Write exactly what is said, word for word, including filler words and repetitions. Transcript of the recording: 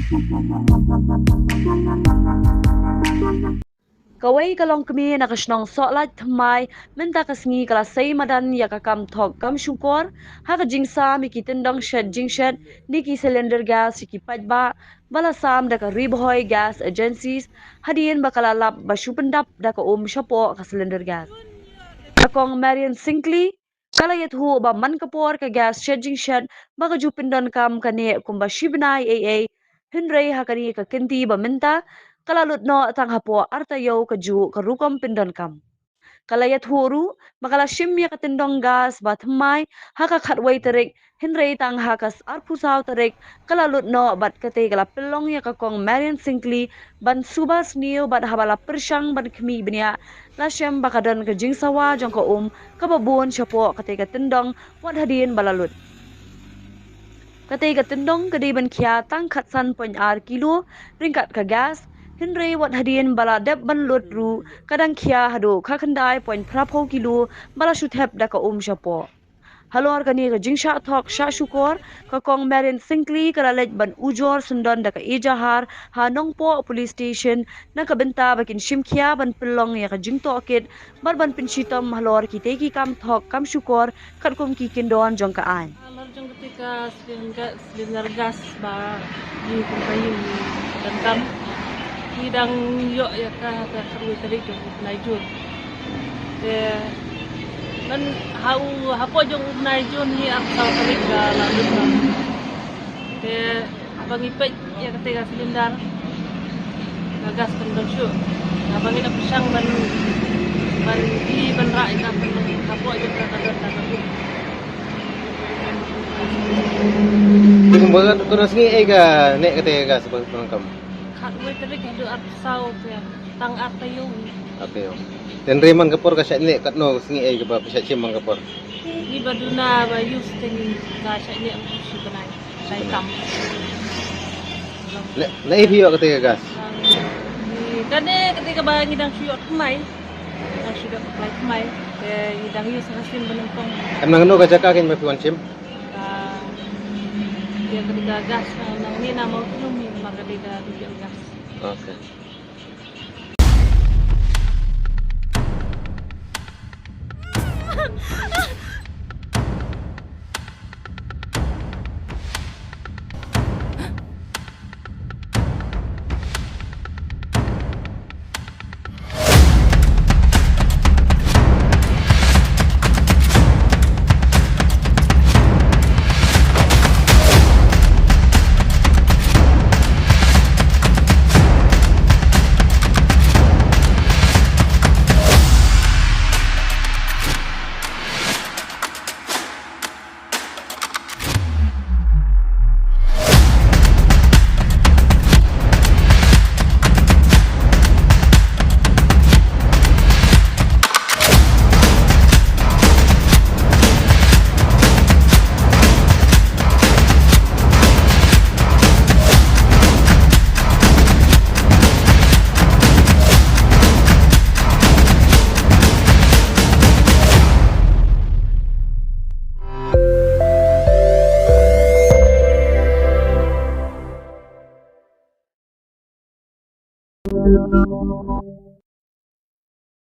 Kawei ka longkmie na ka shnong Sohlait Thymmai mynta ka sngi ka la sei madan ïa ka kam thok kam shukor ha ka jingsam ïa ki tyndong shet jingshet ne ki cylinder gas ïa ki paidbah ba la sam da ka Ri Bhoi Gas Agencies hadien ba ka la lap ba shu pyndap da ka um shapoh ka cylinder gas. Ka Kong Marian Syngkli ka la ïathuh ba man ka por ka gas shet jingshet ba ka ju pyndonkam ka neh kumba shi bnai ei ei, hynrei ha kane ka kynti ba mynta ka la lut noh tang hapoh ar taïew kajuh ka rukom pyndonkam. Ka la ïathuh ruh ba ka la shim ïa ka tyndong gas ba thymmai ha ka khatwei tarik, hynrei tang ha ka arphew saw tarik ka la lut noh bad kata ka la pynlong ïa ka Kong Marian Syngkli ban suba sniew bad haba la pyrshang ban khmih bniah la shem ba ka don ka jingsawa jong ka um kaba bun shapoh kata ka tyndong wat hadien ba la lut. Kata ka tyndong ka dei ban khia tang khatsan point ar kilo ryngkat ka gas, hynrei wat hadien ba la dep ban lut ruh ka dang khia haduh khatkhyndai point phra phew kilo ba la shu thep da ka um shapoh. Halor kane ka jingshah thok shah shukor, ka Kong Marian Syngkli ka la leit ban ujor syndon da ka ejahar ha Nongpoh Police Station na ka bynta ba kin shim khia ban pynlong ïa ka jingtohkit bad ban pynshitom halor kitei ki kam thok kam shukor katkum ki kyndon jong ka aiñ. Halor jong kata ka cylinder, cylinder gas ba ngi kumjuh ngi donkam, ngi dang ïoh ïa ka ha ka khatwei tarik jong u bnai Jun. Te man ha u, hapoh jong u bnai Jun hi arphew saw tarik ka la lut noh. Te haba ngi peit ïa kata ka cylinder, ka gas kan don shuh. Haba ngi la pyrshang ban, ban ïoh ban rah ïa ka, ban hapoh jong ka ka don ka don. Te kumba ka don sngi ei ka neh kata ka gas ba pyndonkam? Khatwei tarik haduh arphew saw, te tang ar taïew. Ar taïew. Te hynrei man ka por ka shah neh katno sngi ei kaba phi shah shim man ka por? Ngi ba duna ba use te ngi ka shah neh shi bnai. Shai kam. Na, na ei phi ïoh kata ka gas? Kane kata kaba ngi dang shu ïoh thymmai. Dang shu ïoh thymmai. Te ngi dang use ha ka sien ba nyngkong. Em, na kano ka jaka kein ba phi wan shim? Ka, ïa kata ka gas na, nangne na Mawthlum namar kata ka dei gas. Okay.